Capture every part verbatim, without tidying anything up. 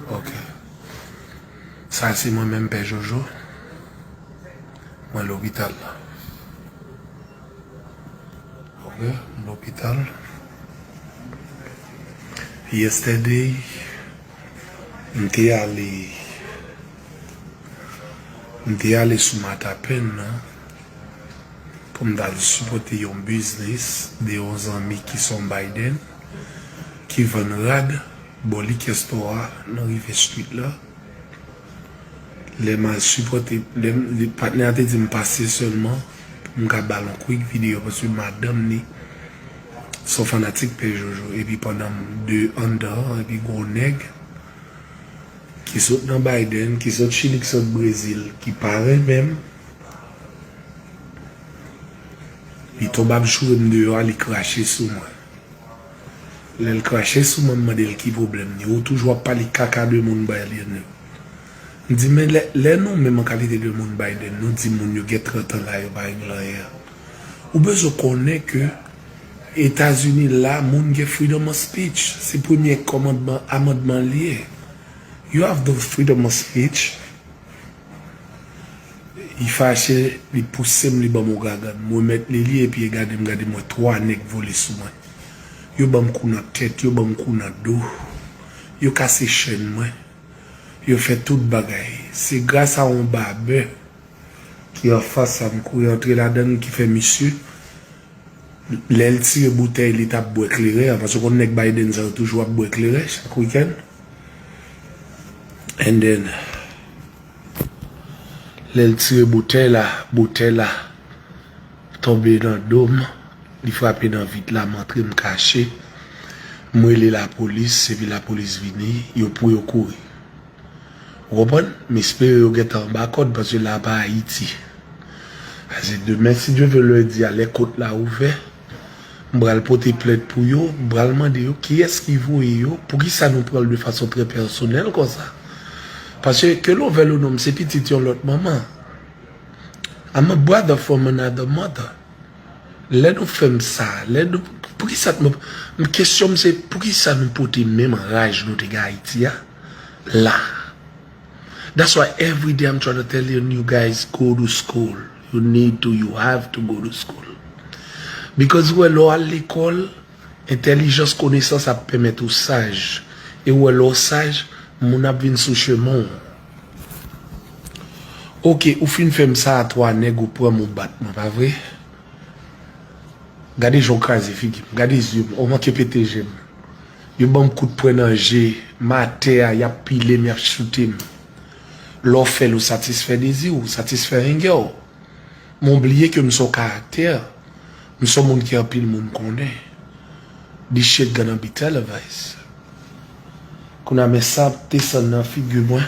Ok. Sa se mwen menm, Pè Jojo. Mwen lopital la. Ok, m lopital. Yesterday, m te ale, m te ale sou Matapen nan pou m t al sipòte yon biznis de yon zanmi ki se yon Biden, ki vann rad bò liquor store a nan Rive Street la. Lè m al sipòte, lè m, li, patnè a te di m pase sèlman pou m ka ba l yon quick video, paske madanm li se yon fanatik Pè Jojo. Epi pandan m de anndan an, epi gwo nèg ki sot nan Biden, ki sot Chili, ki sot Brezil, ki pa renmen m, li tonbe ap joure m deyò a, li krache sou mwen. Lè l krache sou mwen, m mande l ki pwoblèm li. Ou toujou ap pale kaka de moun Biden yo. M di, men lè, lè nou menm an kalite de moun Biden, nou di moun yo gen trant an la, yo pa regle anyen. Ou bezwen konnen ke Etazini la, moun gen freedom of speech. Se premye kòmandman, amandman li ye. You have the freedom of speech. Li fache, li pouse m, li ban m yon gagann. M remèt li li, epi gade m, gade m wè twa nèg vole sou mwen. Yo ban m kou nan tèt, yo ban m kou nan do. Yo kase chèn mwen. Yo fè tout bagay. Se gras a yon babè ki anfas la, m kouri antre ladan l, ki fè misye, lè l tire boutèy, li t ap bwè kleren an, paske w konn nèg Biden sa yo toujou ap bwè kleren chak wikenn. And then, lè l tire boutèy la, boutèy la tonbe nan do m, li frape nan vit la, m antre, m kache. M rele lapolis, epi lapolis vini, yo pou yo kouri. Ou konprann? M espere yo gentan anba kòd, paske la pa Ayiti. Paske demen, si Dye vle, lendi a, lè kot la ouvè, m pral pote plent pou yo, m pral mande yo kiyès ki voye yo, poukisa nou pran l de fason trè pèsonèl konsa. Paske ke l ouvè l ou non, m se pitit yon lòt manman. I'm a brother from another mother. Lè nou fè m sa, lè nou, poukisa nou, m kesyon m se, poukisa nou pote menm raj nou te gen Ayiti a, la? That's why every day I'm trying to tell you, you guys go to school. You need to, you have to go to school. Because ou wè lè w al lekòl, entèlijans, konesans ap pèmèt ou saj. E ou wè lè w saj, moun ap vin sou chemen w. Ok, ou fin fè m sa a twa nèg, ou pran m, ou bat mwen, pa vre? Gade jan w kraze figi m, gade zye m, ou manke pete je m. Yo ban m kout pwen nan je, m atè a, y ap pile m, y ap choute m. Lè w fè l, ou satisfè dezi w, ou satisfè rengè w. Men w bliye ke m se yon karaktè, m se yon moun ke anpil moun konnen. This shit gonna be televised. Kounye a men sa ap desann nan figi mwen.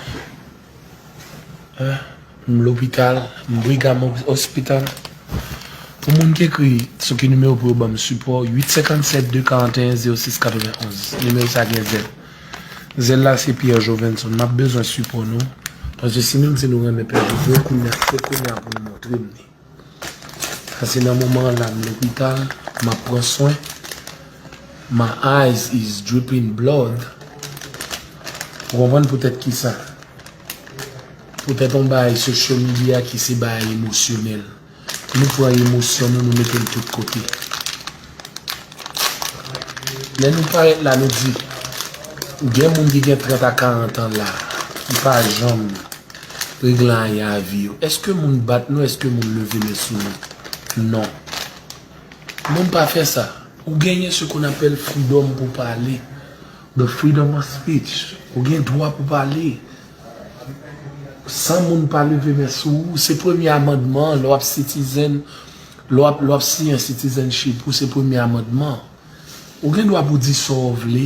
Hein? M lopital, m Brigham Hospital. Pou moun ki ekri sou ki nimewo pou yo ban m sipò, uit senkannsèt de karanteyen zewo sis katrevenonz. Nimewo sa gen zèl. Zèl la se Pierre Jovenson. M ap bezwen sipò nou. Paske si nou di nou renmen Pierre Jovenson, se kounye a, se kounye a pou nou montre m li. Paske nan moman an la, m lopital, m ap pran swen. My eyes is dripping blood. Ou konprann poutèt kisa? Poutèt yon bagay social media ki se bagay emosyonèl. Nou pran emosyon nou, nou mete l tout kote. Lè nou parèt la, nou di, gen moun ki gen trant a karant an la, ki pa janm regle anyen a vi yo. Èske moun bat nou? Èske moun leve men sou nou? Non. Moun pa fè sa. Ou genyen ce qu'on appelle freedom pou pale. The freedom of speech. Ou gen dwa pou pale. San moun pa leve men sou ou. Se premye amandman an, lè w ap citizen, lè w ap, lè w ap siyen citizenship ou, se premye amandman. Ou gen dwa pou di sa w vle.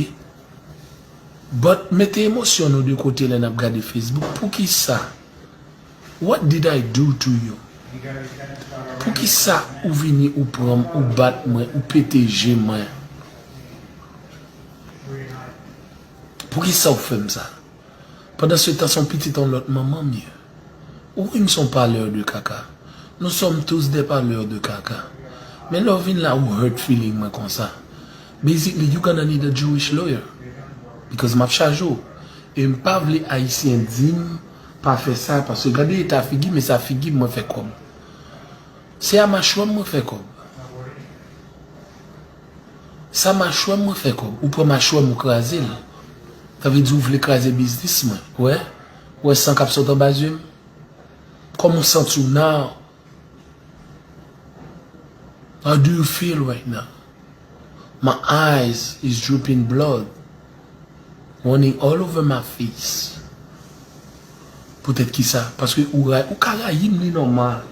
But mete emosyon nou de kote lè n ap gade Facebook. Poukisa? What did I do to you? Poukisa ou vini, ou pran m, ou bat mwen, ou pete je mwen? Poukisa ou fè m sa? Pandan se tan, se yon pitit yon lòt manman m ye. Ou wi, m se yon palè de kaka. Nous sommes tous des parleurs de caca. Men lè w vin la, ou hurt feeling mwen konsa. Basically, you gonna need a Jewish lawyer. Because m ap chaje w. E m pa vle Ayisyen di m pa fè sa, paske gade eta figi m, e sa figi m mwen fè kòb. Se a machwè m mwen fè kòb. Sa machwè m mwen fè kòb. Ou pran machwè m ou kraze l. Sa vle di ou vle kraze biznis mwen. Wè? Wè san k ap sot anba zye m? Kòman w santi w now? How do you feel right now? My eyes is dripping blood, running all over my face. Poutèt kisa? Paske ou, ra- ou ka rayi m, li nòmal.